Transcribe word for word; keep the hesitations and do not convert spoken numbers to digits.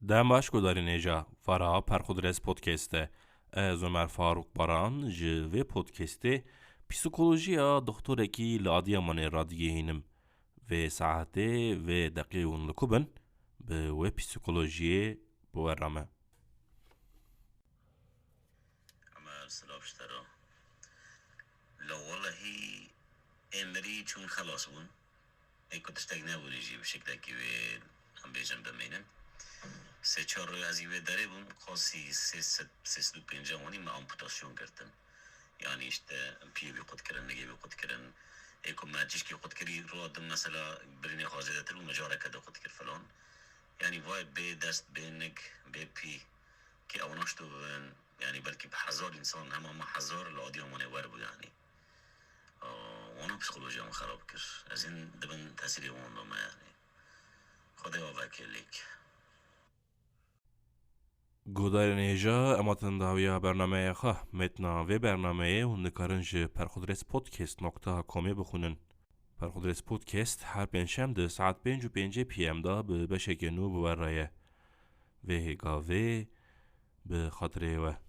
Dem baş guhdarên hêja, vara Perxudres Podcast e. Ez Omer Faruk Baran ji vê podcastê psîkolojiya doktorekî li Adiyamanê radigihînim. Vê saetê, vê deqê hûn li ku bin, bi wê psîkolojiyê bi we re me. Ömer, silav ji te re. La welehî ê mirî çûn xelas bûn. Ê ku tiştek nebûnî jî bi şeklekî wê em bêjin bimînin. Sê çar roj ez ê wê derê bûm, qasî sê sed, sê sed û pêncî wanî me amputasyon girtin. Yanî işte piyê wî qut kirin, nigê wî qut kirin. Ê ku me cişkî qut kirî, roja din mesela birînê xwe zêdetir bû, me careke din qut kir filan. Yanî vay bê dest, bê nik, bê pî, kê ew naşto bibin, yanî belkî bi hezar însan, hema me hezar li Adiyamanê wer bû yanî. Aa, wana psîkolojiya min xerab kir. Ez hîn dibin tesîrê wan de me yanî. Xwedê we veke lêk. Guhdarên hêja, em hatin dawiya bernameya xwe. Metna vê bernameyê hûn dikarin ji perxudrespodcast nokta comê bixwînin. Perxudres Podcast her pêncşem di saet pênc û pêncî P M de bi beşeke nû bi we re ye. Vê gavê bi xatirê we.